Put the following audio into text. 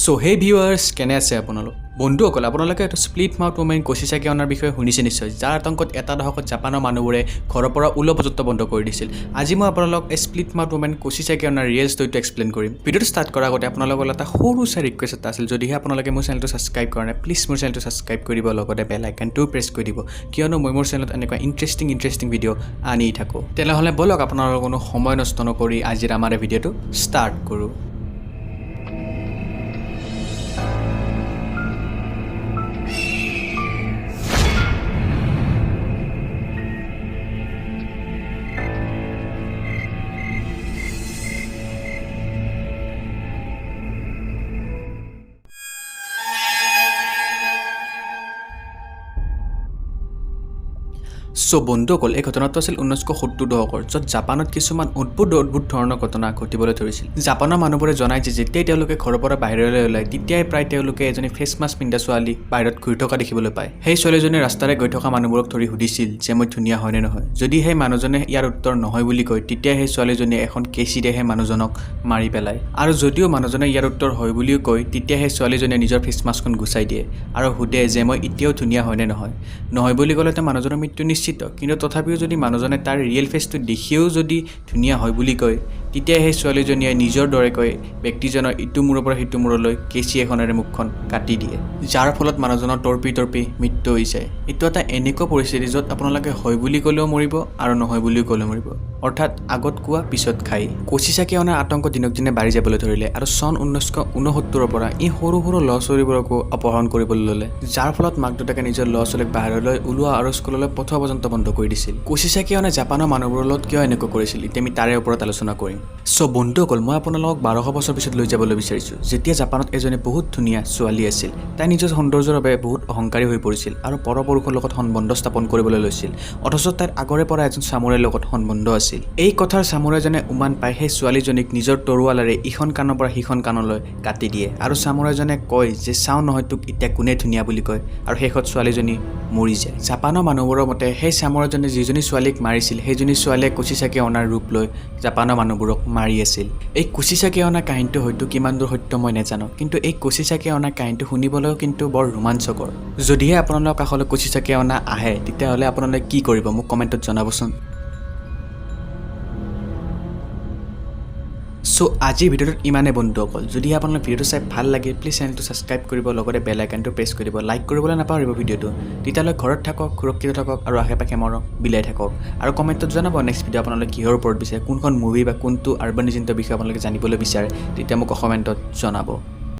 চ' হে ভিউৱাৰ্ছ, কেনে আছে আপোনালোক? বন্ধুসকল, আপোনালোকে এইটো স্প্লিট মাউথ ওমেন কোচিচাকি অনাৰ বিষয়ে শুনিছে নিশ্চয়, যাৰ আতংকত এটা দশকত জাপানৰ মানুহবোৰে ঘৰৰ পৰা ওলোৱা পৰ্যন্ত বন্ধ কৰি দিছিল। আজি মই আপোনালোক এই স্প্লিট মাউথ ওমেন কোচিচাকি অনাৰ ৰিয়েল ষ্টৰিটো এক্সপ্লেইন কৰিম। ভিডিঅ'টো ষ্টাৰ্ট কৰাৰ আগতে আপোনালোকৰ এটা সৰু চাই ৰিকুৱেষ্ট এটা আছিল। যদিহে আপোনালোকে মোৰ চেনেলটো ছাবস্ক্ৰাইব কৰা নাই, প্লিজ মোৰ চেনেলটো ছাবস্ক্ৰাইব কৰি দিব, লগতে বেল আইকনটোও প্ৰেছ কৰি দিব, কিয়নো মই মোৰ চেনেলত এনেকুৱা ইণ্টাৰেষ্টিং ইণ্টাৰেষ্টিং ভিডিঅ' আনি থাকোঁ। তেনেহ'লে ব'লক, আপোনালোকৰ কোনো সময় নষ্ট নকৰি আজিৰ আমাৰ এই ভিডিঅ'টো ষ্টাৰ্ট কৰোঁ। চ' বন্ধুসকল, এই ঘটনাটো আছিল 1970 দশকৰ, য'ত জাপানত কিছুমান অদ্ভুত অদ্ভুত ধৰণৰ ঘটনা ঘটিবলৈ ধৰিছিল। জাপানৰ মানুহবোৰে জনায় যে যেতিয়াই তেওঁলোকে ঘৰৰ পৰা বাহিৰলৈ ওলায়, তেতিয়াই প্ৰায় তেওঁলোকে এজনী ফেচ মাস্ক পিন্ধা ছোৱালী বাহিৰত ঘূৰি থকা দেখিবলৈ পায়। সেই ছোৱালীজনীয়ে ৰাস্তাৰে গৈ থকা মানুহবোৰক ধৰি সুধিছিল যে মই ধুনীয়া হয়নে নহয়। যদি সেই মানুহজনে ইয়াৰ উত্তৰ নহয় বুলি কয়, তেতিয়া সেই ছোৱালীজনীয়ে এখন কেঁচিৰে সেই মানুহজনক মাৰি পেলায়। আৰু যদিও মানুহজনে ইয়াৰ উত্তৰ হয় বুলিও কয়, তেতিয়া সেই ছোৱালীজনীয়ে নিজৰ ফেচ মাস্কখন গুচাই দিয়ে আৰু সোধে যে মই এতিয়াও ধুনীয়া হয়নে নহয়। নহয় বুলি ক'লে তো মানুহজনৰ মৃত্যু নিশ্চিত, কিন্তু তথাপিও যদি মানুহজনে তাৰ ৰিয়েল ফেচটো দেখিও যদি ধুনীয়া হয় বুলি কয়, তেতিয়া সেই ছোৱালীজনীয়ে নিজৰ দৰেকৈ ব্যক্তিজনৰ ইটো মূৰৰ পৰা সিটো মূৰলৈ কেঁচি এখনেৰে মুখখন কাটি দিয়ে, যাৰ ফলত মানুহজনৰ তৰপি তৰপি মৃত্যু হৈ যায়। এইটো এটা এনেকুৱা পৰিস্থিতি য'ত আপোনালোকে হয় বুলি ক'লেও মৰিব আৰু নহয় বুলিও ক'লেও মৰিব, অৰ্থাৎ আগত কোৱা পিছত খাই। কোচিচাকি অনাৰ আতংক দিনক দিনে বাঢ়ি যাবলৈ ধৰিলে আৰু চন 1969ৰ পৰা ই সৰু সৰু ল'ৰা ছোৱালীবোৰকো অপহৰণ কৰিবলৈ ল'লে, যাৰ ফলত মাক দেউতাকে নিজৰ ল'ৰা ছোৱালীক বাহিৰলৈ ওলোৱা আৰু স্কুললৈ পঠোৱা পৰ্যন্ত বন্ধ কৰি দিছিল। কোচিচাকি অনাই জাপানৰ মানুহবোৰৰ লগত কিয় এনেকুৱা কৰিছিল, এতিয়া আমি তাৰে ওপৰত আলোচনা কৰিম। চ' বন্ধুসকল, মই আপোনালোকক 1200 বছৰ পিছত লৈ যাবলৈ বিচাৰিছোঁ, যেতিয়া জাপানত এজনী বহুত ধুনীয়া ছোৱালী আছিল। তাই নিজৰ সৌন্দৰ্যৰ বাবে বহুত অহংকাৰী হৈ পৰিছিল আৰু পৰপুৰুষৰ লগত সম্বন্ধ স্থাপন কৰিবলৈ লৈছিল, অথচ তাইৰ আগৰে পৰা এজন চামুৰাইৰ লগত সম্বন্ধ আছিল। এই কথাৰ চামুৰাইজনে উমান পাই সেই ছোৱালীজনীক নিজৰ তৰোৱালেৰে ইখন কাণৰ পৰা সিখন কাণলৈ কাটি দিয়ে আৰু চামুৰাইজনে কয় যে চাওঁ নহয় তোক এতিয়া কোনে ধুনীয়া বুলি কয়, আৰু শেষত ছোৱালীজনী মৰি যায়। জাপানৰ মানুহবোৰৰ মতে সেই চামুৰাইজনে যিজনী ছোৱালীক মাৰিছিল, সেইজনী ছোৱালীয়ে কোচিচাকি অনাৰ ৰূপ লৈ জাপানৰ মানুহবোৰক মাৰি আছিল। এই কোচিচাকি অনা কাহিনীটো হয়তো কিমান দূৰ সত্য মই নাজানো, কিন্তু এই কোচিচাকি অনা কাহিনীটো শুনিবলৈও কিন্তু বৰ ৰোমাঞ্চকৰ। যদিহে আপোনালোকৰ কাষলৈ কোচিচাকি অনা আহে, তেতিয়াহ'লে আপোনালোকে কি কৰিব, মোক কমেণ্টত জনাবচোন। চ' আজিৰ ভিডিঅ'টোত ইমানে বন্ধুসকল। যদি আপোনালোক ভিডিঅ'টো চাই ভাল লাগে, প্লিজ চেনেলটো ছাবস্ক্ৰাইব কৰিব, লগতে বেল আইকনটো প্ৰেছ কৰিব, লাইক কৰিবলৈ নাপাহৰিব ভিডিঅ'টো। তেতিয়ালৈ ঘৰত থাকক, সুৰক্ষিত থাকক আৰু আশে পাশে মৰম বিলাই থাকক। আৰু কমেণ্টত জনাব নেক্সট ভিডিঅ' আপোনালোকে কিহৰ ওপৰত বিচাৰে, কোনখন মুভি বা কোনটো আৰ্বান লিজেণ্ডৰ বিষয়ে আপোনালোকে জানিবলৈ বিচাৰে, তেতিয়া মোক কমেণ্টত জনাব।